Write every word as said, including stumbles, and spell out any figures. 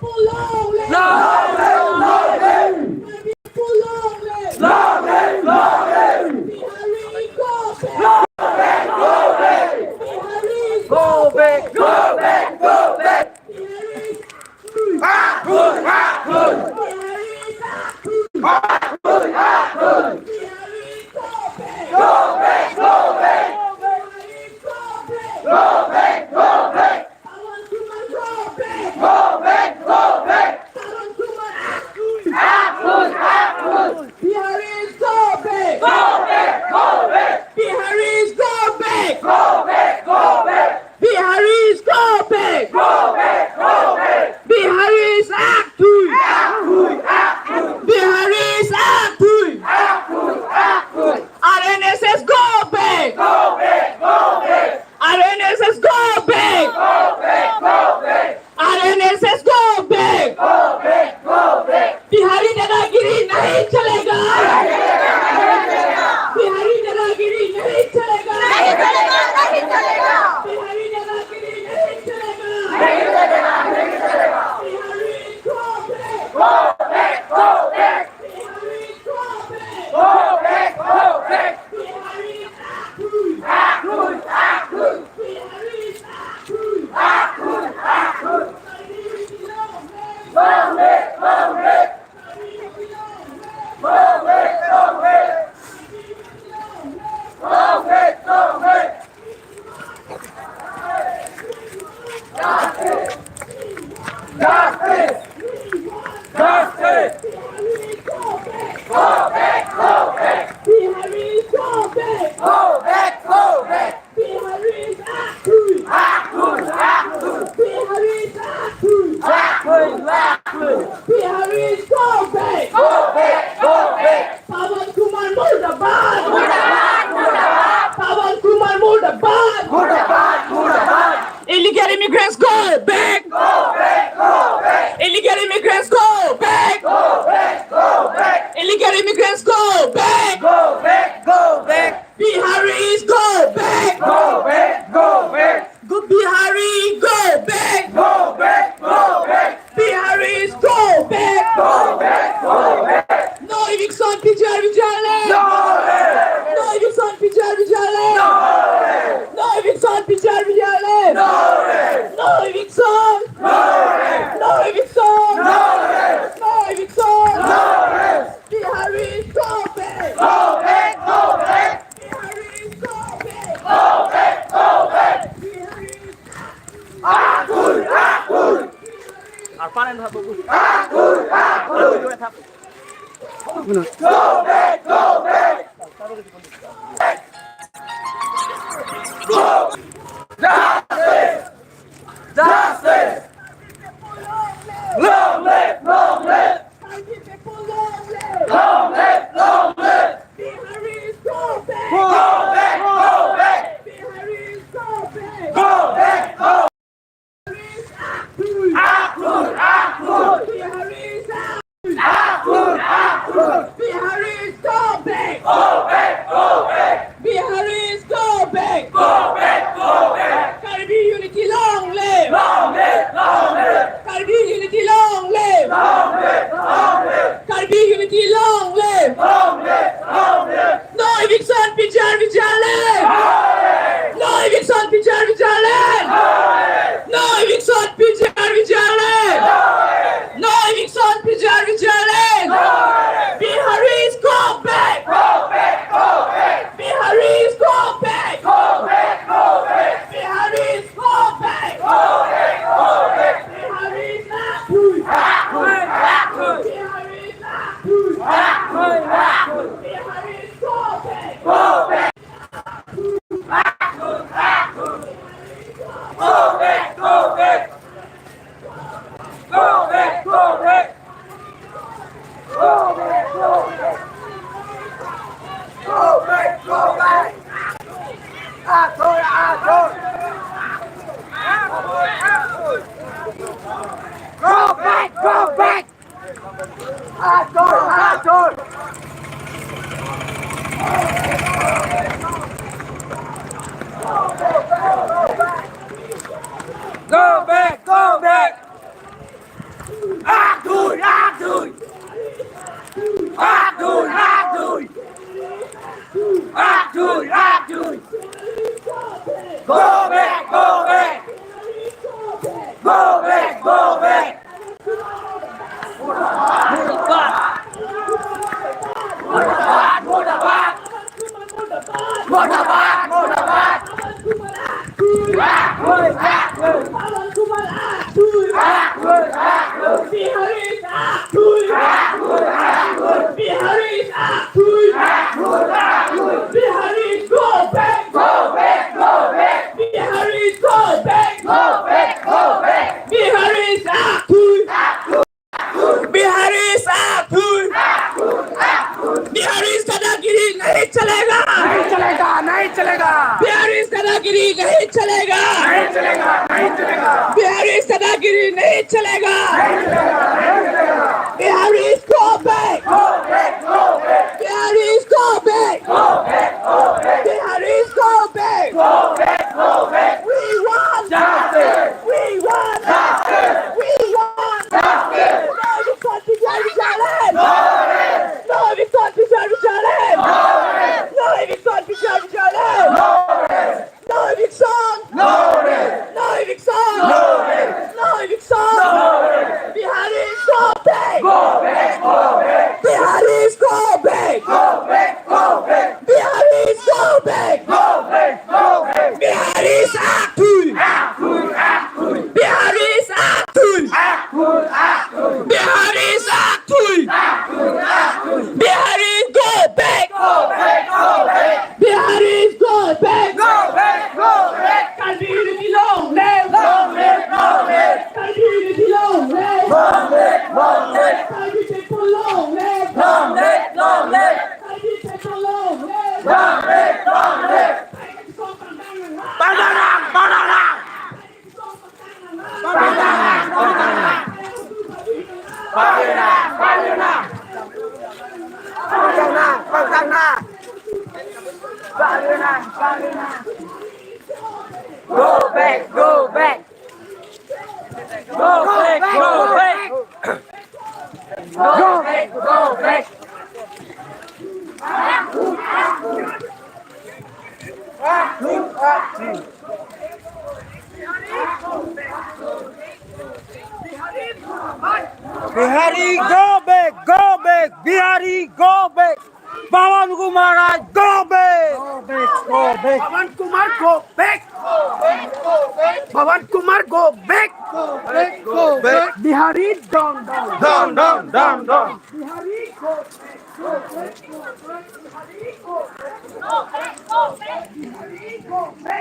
Long live! Long live! Long live! Long live! Long live! Long live! Bihari go back! Go back! Go back! Bihari go back! Go back! Go back! Bihari Biharis go back! Go back! Go back! Biharis go back! Go back! Go back! Biharis go back! Go back! Go back! Biharis aktui! Aktui! Aktui! Biharis aktui! Aktui! Aktui! R N S S go back! Go back! Go back! R N S S go back! Go back! Go back! R N S S go back! Go back! Go back! Bihari dadagiri nahi chalega! Bihari dadagiri nahi chalega! Nahi chalega! Nahi chalega! Bihari dadagiri nahi chalega! Nahi chalega! Nahi chalega! Bihari go back! Go back! Go back! Bihari go back! Go back! Go back! Bihari aktui! Aktui! Aktui! Bihari aktui! Aktui! Aktui! Long live! Long live! Long live! Long live! Long live! Long live! Long live! Justice! Justice! Justice! Go back! Go back! Bihari go back! Go back! Go back! Bihari aktui! Aktui! Aktui! Bihari aktui! Aktui! Aktui! Bihari go back! Go back! Go back! Pawan Kumar murdabad! Murdabad! Murdabad! Pawan Kumar murdabad! Murdabad! Murdabad! Illegal immigrants go back! Go back! Go back! Illegal immigrants go back! Go back! Go back! Illegal immigrants go back! Go back! Go back! Biharis go back! Go back! Go back! Go Bihari go back! Go back! Go back! Biharis go back! Go back! Go back! No eviction, P G R, V G R left! No rest! No eviction, P G R, V G R left! No rest! No eviction, P G R, V G R left! No rest! No eviction! No rest! No eviction! No rest! No eviction! No rest! Biharis go back! Go back! Go back! Biharis go back! Go back! Go back! Biharis Aktui! Aktui! Arpan en thap bagus. Aktui! Aktui! Go back! Go back! Go! Justice! Justice! Long live! Long live! Long live! Long live! Biharis go back! Go back! Go back! Biharis go back! Go back! Go! Biharis aktui! Aktui! Aktui! Biharis aktui! Aktui! Aktui! Biharis go back! Go back! Go back! Biharis go back! Go back! Go back! Karbi unity long live! Long live! Long live! Karbi unity long live! Long live! Long live! Karbi unity long live! Long live! Long live! No eviction, P G R, V G R left! No eviction, P G R, V G R left! No eviction, P G R, V G R left! No eviction, P G R, V G R left! Biharis go back! Go back! Go back! Biharis go back! Go back! Go back! Biharis go back! Go back! Go back! Biharis aktui! Aktui! Aktui! Biharis aktui! Aktui! Aktui! Biharis go back! Go back! Go back! Go back! Go back! Go back! Go back! Go back! Go back! Atur! Atur! Go back! Go back! Atur! Atur! Go back! Go back! Akthui, akthui. Akthui, akthui. Akthui, akthui. Go back, go back. Go back, go back. Murdabad. Murdabad, murdabad. Murdabad, murdabad. Biharis akthui! Biharis akthui! Biharis go back! Go back, go back! Biharis go back! Go back, go back! Biharis akthui! Biharis akthui! Bihari's का दादागिरी नहीं चलेगा। नहीं चलेगा, नहीं चलेगा। बिहारीज का दादागिरी नहीं चलेगा। नहीं चलेगा, नहीं चलेगा। बिहारीज का दादागिरी नहीं चलेगा। नहीं चलेगा, नहीं चलेगा। Biharis go back. Go back, go back. Biharis go back. Go back, go back. Biharis go back. Go back, go back. We want justice. We want justice. We want justice. No eviction to Jerusalem. No rest. No eviction to Jerusalem. No rest. No eviction to Jerusalem. No rest. No eviction. No rest. No eviction. No rest. No eviction. No rest. Biharis go back. Go back, go back. Biharis go back. Go back, go back. Biharis go back. Go back, go back. Biharis akthui. Akthui, akthui. Biharis akthui. Akthui, akthui. Biharis akthui. Akthui, akthui. Biharis go back. Go back, go back. Biharis go back. Go back, go back. Karbi unity long live. Long live, long live. Karbi unity long live. Long live, long live. Karbi people long live. Long live, long live. Karbi people long live. Long live, long live. Pangdang nang, pangdang nang. Pangdang nang, pangdang nang. Pangdang nang, pangdang nang. Pangdang nang, pangdang nang. Pangdang nang, pangdang nang. Go back, go back. Go back, go back. Go back, go back. Bihari, go back, go back. Bihari, go back. Pawan Kumar Raj, go back. Go back, go back. Pawan Kumar, go back. Go back, go back. Pawan Kumar, go back. Go back, go back. Bihari, down, down. Down, down, down, down. Bihari, go back. Go back, go back. Bihari, go back. Go back, go back. Bihari, go back.